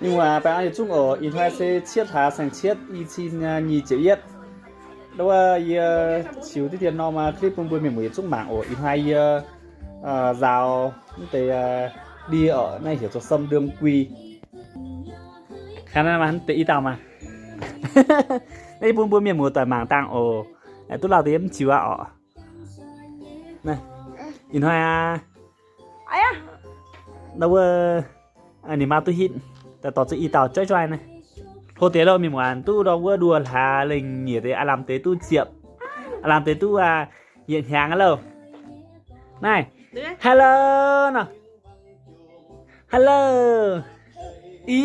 Mienh muoz baengh orn yietc zungv oc. Ih hnoi se cietv hlaax saeng-cietv, i cin nyic ziepc yietv. Ndau wuov yie ziux diqv dien norm clip bun mbuo mienh muoz yietc zungv mangc oc. Ih hnoi yie nzaaux mv deix ndie oc, naaiv heuc zoux sâm ndong gui. Kaa naaiv maaih deix i dauh maah. Naaiv yie bun mbuo mienh muoz doic mangc dangh oc. Duqv lauh deix yie mv ziux aqv oc. Ih hnoi aav, ndau wuov ninh maa duqv hitv, daaih dorh zuqc i dauh joiv joiv naaiv. Hlo deix lauh mienh muoz, duqv ndau wuov nduoh hlaax lengh nyeic deix, aav lamh deix duqv ziepc, aav lamh deix duqv yietc hnyangx aqv lauh. Naaiv, hello nor. Hello. I,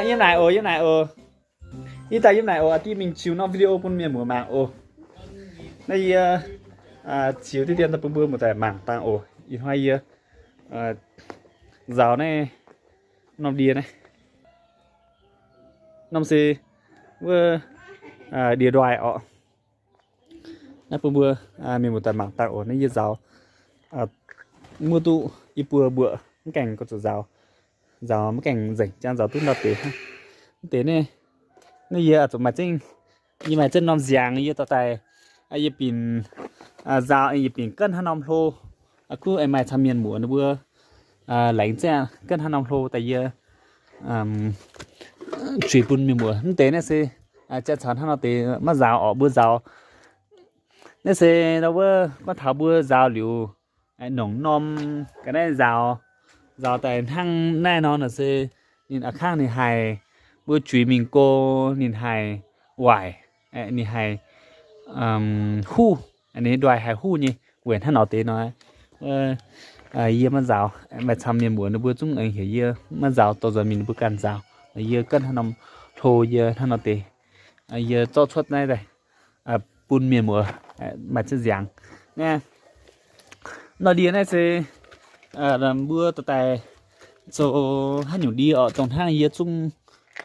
yiem naaic oc, yiem naaic oc. Ih daaih yiem naaic oc. Aa, div mingh ziux norm video bun mienh muoz mangc oc. Naaiv yie ziux diqv dien daaih bun mbuo muoz-doic mangc dangh oc. Ih hnoi yie nzaaux naaiv norm ndie naaiv. Norm se wuov ndie ndoih orqc. Naaiv bun mbuo mienh muoz-doic mangc dangh oc. Naaiv yie nzaaux muoz-doic i buo mbuoqc mv gaengh gorngv zuqc nzaaux, nzaaux mv gaengh nzengc, jangx nzaaux duqv ndau deix hnangv. Mv deix naaiv, naaiv yie zuqc maaih zengv, yie maaih zengv norm nziangx yie dorh daaih, yie binc nzaaux, yie binc ganv hnangv norm hlo, kuv aengx maaih camv mienh muoz ninh mbuo laengz zengv ganv hnangv norm hlo daaih yie zuiz bun mienh muoz. Mv deix naaiv se jaa caux hnangv nor deix maiv nzaaux orqc, mbuo nzaaux. Naaiv se ndau wuov gorngv taux mbuo nzaaux liuz nongc norm ga'naaiv nzaaux, nzaaux daaih hnangv naaiv nor naaic se ninh a'kangv ninh haih, mbuo zuiz mingh go ninh haih waaic, ninh haih huv, ninh ndoih haih huv nyei, weic hnangv nor deix nor. Yie maiv nzaaux, maaih camv mienh muoz ninh mbuo zungv aengx heuc yie maiv nzaaux, dorh nzuonx mingh ninh mbuo ganh nzaaux. Yie ganv hnangv norm hlo yie hnangv nor deix, yie zorqv cuotv naaiv daaih bun mienh muoz maaih zengv nziangx. Naaiv nor ndie naaiv se mbuo dorh daaih zoux haaix nyungc ndie orqc, dongh hnangv yie zungv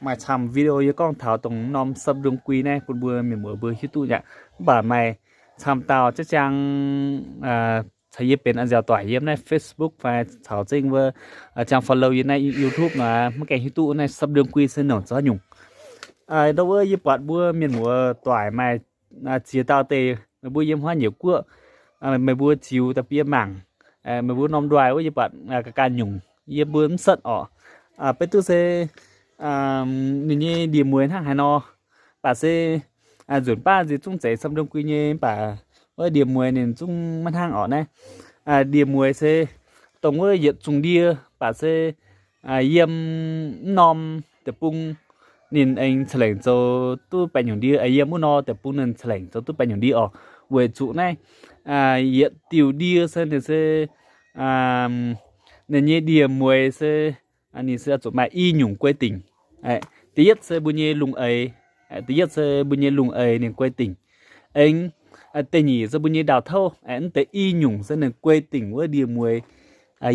maaih camv video yie gorngv taux dongh norm sâm ndong gui naaiv bun mbuo mienh muoz mbuo hiuv duqv nyei. Mv baac maaih camv dauh jaav ziangx caux yie benx a'nziaauc doic yiem naaiv Facebook fai caux zengv wuov ziangx follow yie naaiv YouTube nor, maiv gaengh hiuv duqv naaiv sâm ndong gui se nongc zoux haaix nyungc. Ndau wuov yie buatc mbuo mienh muoz doic maaih ziex dauh deix, meih mbuo yiem huaav nyeic guoqv, meih mbuo ziux daaih bun yie mangc. Meih mbuo norm ndoih wuov yie buatc ga'ganh nyungc, yie mbuo mv setv orqc. Beiv duqv se ninh nyei ndie-mueiz hnangv haaix nor, mv baac se nzunc baav nziex zungv zeiz sâm ndong gui nyei, mv baac wuov ndie-mueiz ninh zungv maiv hnangv orqc naaiv. Ndie-mueiz se dongh wuov yietc zungh ndie, mv baac se yiem mv norm deic-bung ninh aengx ca'lengc zoux duqv baeqc nyungc ndie, yiem wuov norm deic-bung ninh ca'lengc zoux duqv baeqc nyungc ndie orqc. Weic zuqc naaiv yietc diuh ndie se ninh se, ninh nyei ndie-mueiz se ninh se zuqc maaih i nyungc guei dingc. Da'yietv se mbuo nyei lungh eix, da'yietv se mbuo nyei lungh eix ninh guei dingc. Aengx da'nyeic se mbuo nyei ndaauh touv, mv deix i nyungc se ninh guei dingc wuov ndie-mueiz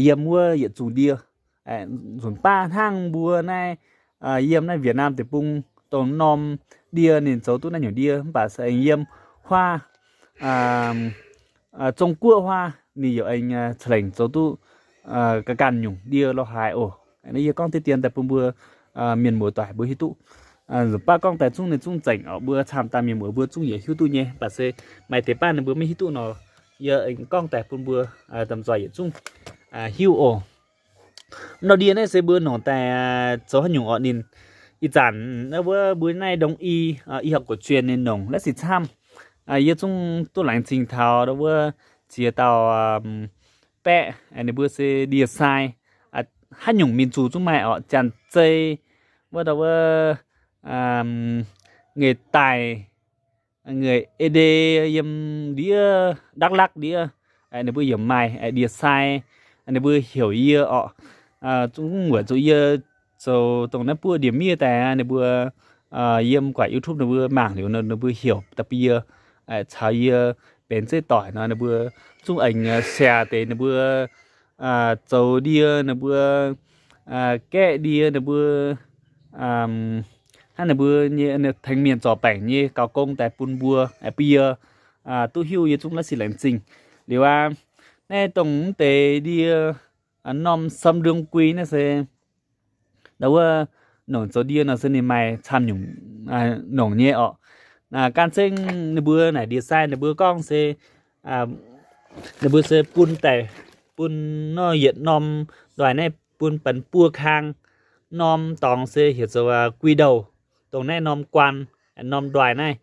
yiem wuov yietc zungh ndie. Nzunc baav hnangv mbuo naaiv yiem naaiv Việt Nam deic-bung dongh norm ndie ninh zoux duqv naaiv nyungc ndie, mv baac se aengx yiem huaav Zong Guoqv huaav ninh yaac aengx ca'lengc zoux duqv ga'ganh nyungc ndie lo haaix oc. Naaiv yie gorngv diqv dien daaih bun mbuo mienh muoz doic mbuo hiuv duqv. Nzunc baav gorngv daaih zungv ninh zungv zengc orqc, mbuo camv daaih mienh muoz mbuo zungv yaac hiuv duqv nyei. Mv baac se maaih deix baav ninh mbuo maiv hiuv duqv nor, yie aengx gorngv daaih bun mbuo domh nzoih yietc zungv hiuv oc. Nor ndie naaiv se mbuo nongc daaih zoux haaix nyungc orqc ninh. Ih zanc naaiv wuov mbuo naaiv ndongc i, y học cổ truyền ninh nongc la'sic camv. Yie zungv duqv laengz zingh taux ndau wuov ziex dauh baeqv, ninh mbuo se ndie-sai. Haaix nyungc mienh zuqc zungv maaih orqc, Janx-Zei, wuov ndau wuov Ngoi Daic, Ngoi Eix Ndei, yiem ndiev Đắk Lắk ndiev, ninh mbuo yaac maaih ndie-sai. Ninh mbuo heuc yie orqc, zungv weic zuqc yie zoux dongh naaiv buov ndie-miev daaih, ninh mbuo yiem guaix YouTube ninh mbuo mangc liuz ninh mbuo heuc da'bie yie, caux yie benx zeiv doic nor ninh mbuo zungv aengx siac deix ninh mbuo zoux ndie, ninh mbuo gaeqv ndie, ninh mbuo hnangv ninh mbuo nyei tengx mienh zorc baengc nyei gaux gong daaih bun mbuo, bun yie duqv hiuv, yie zungv la'sic laengz zingh. Liuz aqv, naaiv dongh mv deix ndie norm สำรวม gui naaiv se ndau wuov nongc zoux ndie nor se ninh maaih camv nyungc nongc nyei orqc. Gan zengv ninh mbuo naaic ndie sai ninh mbuo gorngv se ninh mbuo se bun daaih, bun nor yietc norm ndoih naaiv bun benx buo kang. Norm dorngx se heuc zoux กุยโด, dongh naaiv norm guaan, norm ndoih naaiv.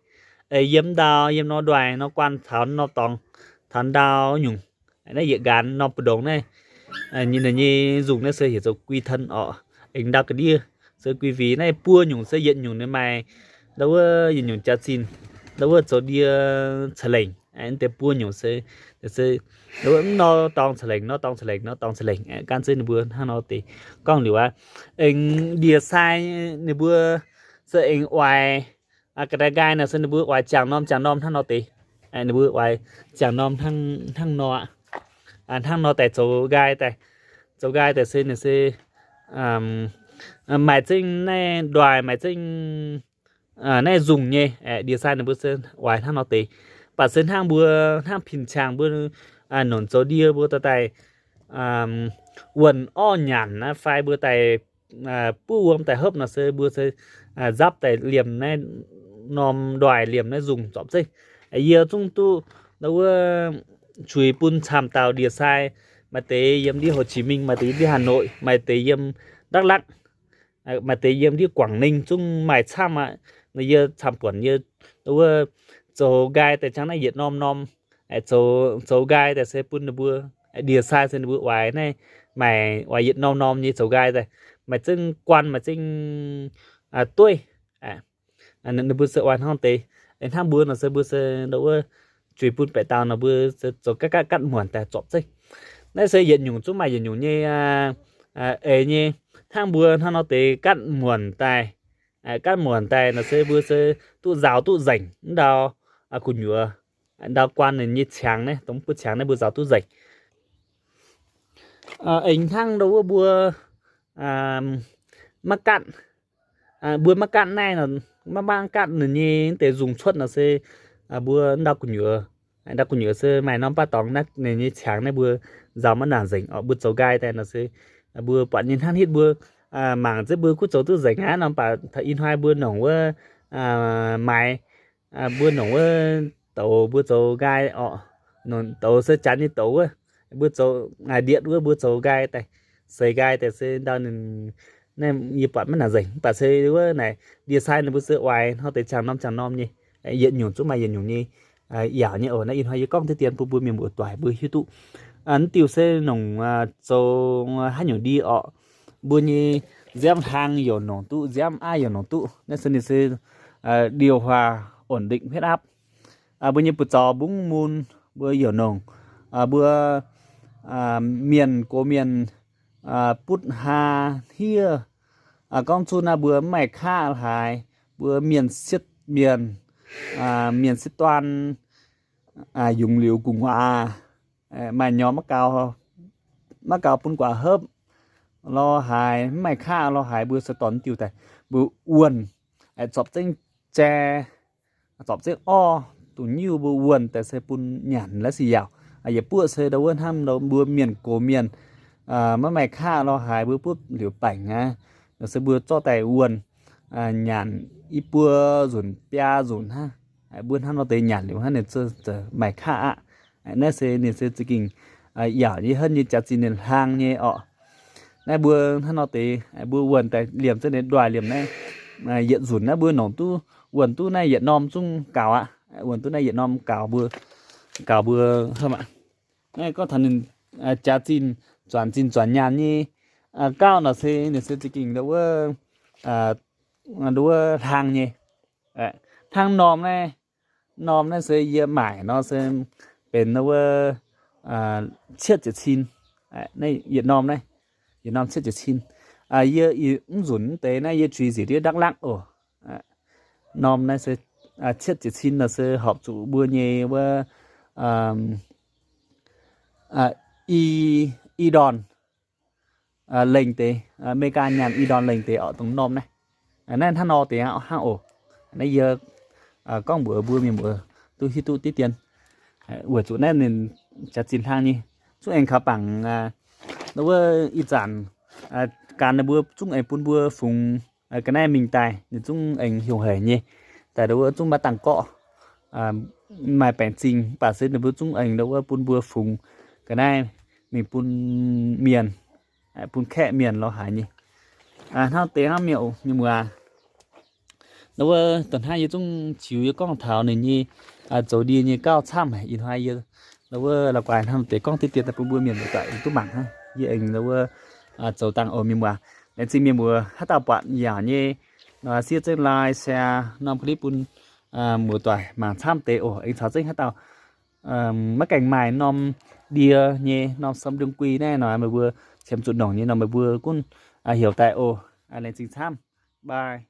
Yiem ndau, yiem norm ndoih norm guaan taux norm dorngx, taux ndau nyungc, naaiv yietc nqaanx norm mbu'ndongx naaiv, ninh nyei nzungh naaiv se heuc zoux กุยเทิน orqc. Aengx ndau ga'ndiev se กุยหวี naaiv buo nyungc se yietc nyungc ninh maaih ndau wuov yietc nyungc jaax-zinh, ndau wuov zoux ndie ca'lengc. Deix buo nyungc se, se ndau wuov mv nor dorngx ca'lengc, nor dorngx ca'lengc, nor dorngx ca'lengc. Gan zengv ninh mbuo hnangv nor deix gorngv liuz aqv. Aengx ndie sai ninh mbuo se aengx oix ga'naaiv nqaai nor se ninh mbuo oix jangx norm jangx norm hnangv nor deix. Ninh mbuo oix jangx norm hnangv nor aqv. Hnangv nor daaih zoux nqaai daaih, zoux nqaai daaih se ninh se maaih zengv naaiv ndoih, maaih zengv naaiv nzungh nyei. Ndie sai ninh mbuo se oix hnangv nor deix. Mv baac se hnangv mbuo, hnangv pin-ciangx mbuo nongc zoux ndie mbuo daaih, daaih wuonh orv nyanc naaiv fai mbuo daaih buov wuom daaih hopv nor se mbuo se nzapv daaih liemh naaiv norm ndoih liemh naaiv nzungh zorpc zeiv. Yie zungv duqv ndau wuov juix bun camv dauh ndie sai. Maaih deix yiem ndiev Hồ Chí Minh, maaih deix yiem ndiev Hà Nội, maaih deix yiem Đắk Lắk, maaih deix yiem ndiev Quảng Ninh zungv maaih camv aqv. Nor yie camv buonc yie ndau wuov zoux nqaai daaih jangx naaiv yietc norm norm, zoux nqaai daaih se bun ninh mbuo ndie sai se ninh mbuo oix naaiv, maaih oix yietc norm norm nyei zoux nqaai daaih, maaih zengv guan maaih zengv dueiv. Ninh mbuo se oix hnangv deix. Hnangv mbuo nor se mbuo se ndau wuov juix bun baeqc dauh nor mbuo zoux gatv gatv gatv muonc daaih zorpc zeiv. Naaiv se yietc nyungc zungv maaih yietc nyungc nyei eix nyei. Hnangv mbuo hnangv nor deix gatv muonc daaih, gatv muonc daaih nor se mbuo se duqv nzaaux duqv nzengc ndau gu'nyuoz, ndau guan ninh nyei ciangx naaiv, dongh mv buo ciangx naaiv mbuo nzaaux duqv nzengc. Aengx hnangv ndau wuov mbuo maiv gatv, mbuo maiv gatv naaiv, maiv maiv gatv ninh nyei deix nzungh cuotv nor se mbuo ndau gu'nyuoz, ndau gu'nyuoz se maaih norm baav dorngx naaiv ninh nyei ciangx naaiv mbuo nzaaux maiv nangc nzengc orqc. Mbuo zoux nqaai daaih nor se mbuo buatc nyei hnangv hitv mbuo mangc ziev mbuo kuv zoux duqv nzengc aqv nor, mv baac taux ih hnoi mbuo nongc wuov maaiz, mbuo nongc wuov douz mbuo zoux nqaai orqc. Douz se janx nyei douz wuov, mbuo zoux ndietv wuov mbuo zoux nqaai daaih, seix nqaai daaih se ndau ninh, naaiv yie buatc maiv nangc nzengc, mv baac se wuov naaic ndie sai ninh mbuo se oix hnangv deix jangx norm jangx norm nyei, yietc nyungc zungv maaih yietc nyungc nyei yaauc nyei oc. Naaiv ih hnoi yie gorngv deix dien bun mbuo mienh muoz-doic mbuo hiuv duqv. Mv diuh se nongc zoux haaix nyungc ndie orqc, mbuo nyei nziaamv hlang youc nongc duqv, nziaamv aav youc nongc duqv. Naaiv se ninh se điều hòa ổn định huyết áp. Mbuo nyei buoz-zaux mbungv mun mbuo youc nongc, mbuo mienh gox mienh butv haa hniev, gorngv zuqc naaiv mbuo mv maaih qaqv haaix, mbuo mienh sietv mienh, mienh sietv duan, yungz liuz gu'nguaaz, maaih nyorx maiv gaux bun guaax hopv lorz haaix, mv maaih qaqv lorz haaix, mbuo se dorh diuh daaih mbuo wuonh, zorpc zengv jai, zorpc zengv orv, dongh nyiuh mbuo wuonh daaih se bun nyanc laaix se yaauc. Yietc buoqv se ndau wuov hnangv mbuo mienh gox mienh maiv maaih qaqv lorz haaix, mbuo butv liuz baengc aqv, se mbuo zorqv daaih wuonh, nyanc i buo nzunc biaa nzunc hnangv. Mbuo hnangv nor deix nyanc liuz hnangv ninh maaih qaqv aqv. Naaiv se ninh se za'gengh yaauc nyei henv nyei jaax-zinh ninh hlang nyei orqc. Naaiv mbuo hnangv nor deix mbuo wuonh daaih liemh zengv ninh ndoih liemh naaiv, yietc nzunc naaiv mbuo nongc duqv wuonh duqv naaiv yietc norm zungv gaux aqv. Wuonh duqv naaiv yietc norm gaux mbuo, gaux mbuo hnangv aqv. Naaiv gorngv taux ninh jaax-zinh zuanc zinh zuanc nyaanh nyei gauh nor se ninh se za'gengh ndau wuov, ndau wuov hlang nyei. Hnangv norm naaiv, norm naaiv se yie maaic nor se benx ndau wuov cietv ziepc cin. Yietc norm naaiv, yietc norm cietv ziepc cin. Yie mv nzunc mv deix naaiv yie juix nziex ndiev Đắk Lắk oc. Norm naaiv se cietv ziepc cin nor se horpc zuqc mbuo nyei wuov i, i ndorn lengh deix, America nyaanh i ndorn lengh deix orqc, dongh norm naaiv. Naaiv hnangv nor deix hnangv oc. Naaiv yie gorngv mbuox mbuo mienh muoz duqv hiuv duqv diqv dien. Weic zuqc naaiv ninh jaax-zinh hlang nyei, zungv aengx kaux bangc Wuov ih zanc gan ninh mbuo zungv aengx bun mbuo fungx ga'naaiv mingh daaih, ninh zungv aengx heuc haic nyei. Daaih ndau wuov zungv maiv dangh gorqv, maaih baengc zingh, mv baac se ninh mbuo zungv aengx ndau wuov bun mbuo fungx ga'naaiv mingh bun mienh, bun kaeqv mienh lorz haaix nyei. Hnangv deix hnangv mienh muoz, ndau wuov da'hnangv yie zungv ziux yie gorngv taux ninh nyei zoux ndie nyei gauh camv. Ih hnoi yie ndau wuov la'guaih hnangv deix gorngv diqv dien daaih bun mbuo mienh muoz-doic duqv mangc hnangv. Yie aengx ndau wuov zoux dangh oc mienh muoz. Laengz zingh mienh muoz haaix dauh buatc yaac nyei, siev zengv like, share norm clip bun muoz-doic mangc camv deix oc. Aengx caux zengv haaix dauh maiv gaengh maaih norm ndie nyei, norm sâm ndung gui naaiv nor, meih mbuo qiemx zuqc nongc nyei nor, meih mbuo gunv heuc daaih oc. Laengz zingh camv. Bye.